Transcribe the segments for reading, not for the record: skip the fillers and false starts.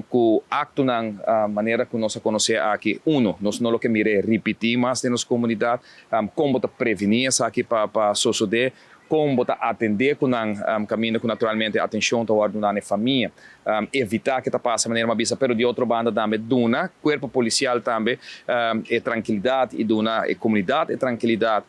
Ku aktonan manera ku nos a konosé aki, uno, nos no lo ke mir'é ripití mas den nos komunidat. Kon bo ta prevení esaki pa sosodé? Kon bo ta atendé ku nan kaminda ku naturalmente atenshon ta wòrdu duna na e famia? Evitá ke ta pasa manera mi a bisa, pero di otro banda tambe duna kuerpo polisial tambe e trankilidat i duna e komunidat e trankilidat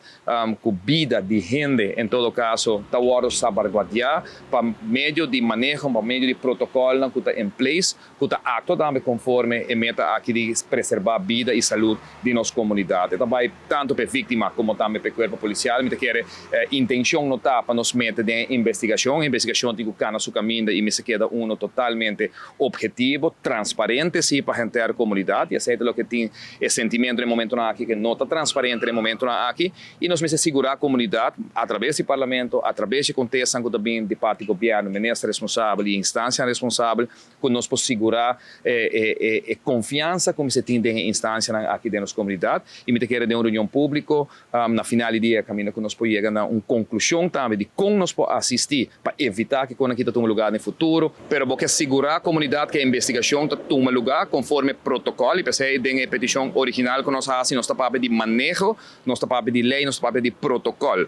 ku bida di hende en todo kaso ta wòrdu sabarguardiá pa medio di maneho, pa medio di protokòlnan ku ta in place, ku ta aktua tambe konforme e meta aki di preserbá bida i salud di nos komunidat. E ta bai tantu pa e víktima komo tambe pa e kuerpo polisial. Mi ta kere intenshon no ta pa nos mete den e investigashon. E investigashon tin ku kana su kaminda i mester keda uno totalmente ophetivo, transparente si pa henter komunidat. I esei ta loke tin e sentimentu den e momentunan aki ke no ta transparente den e momentunan aki. I nos mester sigurá komunidat atrabes di Parlamento, atrabes di kontesnan ku ta bin di parti gobièrnu, minister responsabel i instansianan responsabel, ku nos por sigurá e konfiansa ku mester tin den e instansianan aki den nos komunidat. I mi ta kere den un reunion públiko na final di dia kaminda ku nos por yega na un konklushon tambe di kon nos por asistí pa evitá ku kon aki ta tuma lugá den futuro. Pero bo ke sigurá komunidat ku e investigashon ta tuma lugá konforme protokòl i p'esei den e petishon original ku nos hasi nos ta papia di maneho, nos ta papia di lei, nos ta papia di protokòl.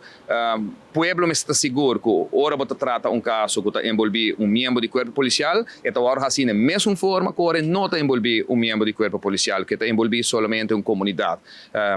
Pueblo mester ta sigur ku ora bo ta trata un kaso ku ta enbolbí un miembro di kuerpo polisial, e ta wòrdu hasí na e mesun forma ku ora e no ta enbolbí un miembro di kuerpo polisial, ku e ta enbolbí solamente un komunidat.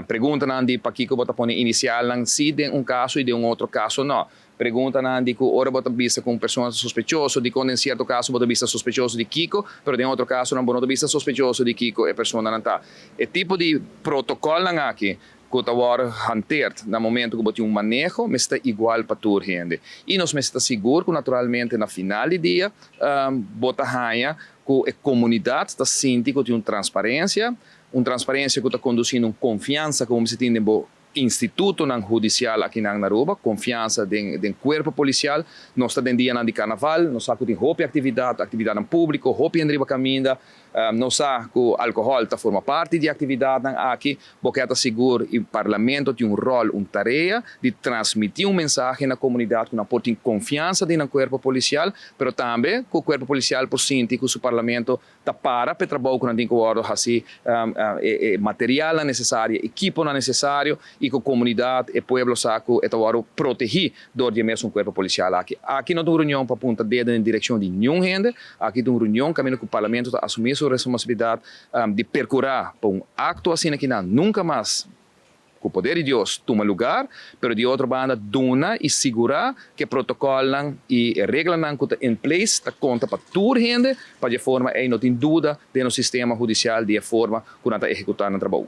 Preguntanan di pakiko bo ta pone inisialnan sí den un kaso i den un otro kaso no. Preguntanan di ku ora bo ta bisa ku un persona ta sospechoso, dikon den sierto kaso bo ta bisa sospechoso di kiko, pero den otro kasonan bo no ta bisa sospechoso di kiko e personanan ta. E tipo di protokòlnan aki ku ta wòrdu hanteerd na momento ku bo tin un maneho mester ta igual pa tur hende. I nos mester ta sigur ku naturalmente na final di dia bo ta haña ku e komunidat ta sinti ku tin un transparensia, un transparensia ku ta kondusí na un konfiansa ku bo mester tin den bo institutonan hudisial akinan na Aruba, konfiansa den den kuerpo polisial. Nos ta den dianan di karnaval, nos sa ku tin hopi aktividat, aktividatnan públiko, hopi hende riba kaminda. Nos sa ku alkohòl ta forma parti di e aktividatnan aki. Bo ke ta sigur i Parlamento tin un ròl, un tarea di transmití un mensahe na komunidat ku nan por tin konfiansa den nan kuerpo polisial, pero tambe ku kuerpo polisial por sinti ku su Parlamento ta para pa e trabou ku nan tin ku wòrdu hasi, e materialnan nesesario, e ekiponan nesesario i ku komunidat, e pueblo sa ku e ta wòrdu protegí dor di e mesun kuerpo polisial aki. Aki no ta un reunion pa punta dedo den direkshon di niun hende, aki ta un reunion kaminda ku Parlamento ta asumí su responsabilidat di perkurá pa un akto asina ki nan nunka mas ku poder di Dios tuma lugar, pero di otro banda duna i sigurá ku e protokòlnan i e reglanan ku ta in place ta konta pa tur hende, pa di e forma ei no tin duda den nos sistema hudisial di e forma ku nan ta ehekutá nan trabou.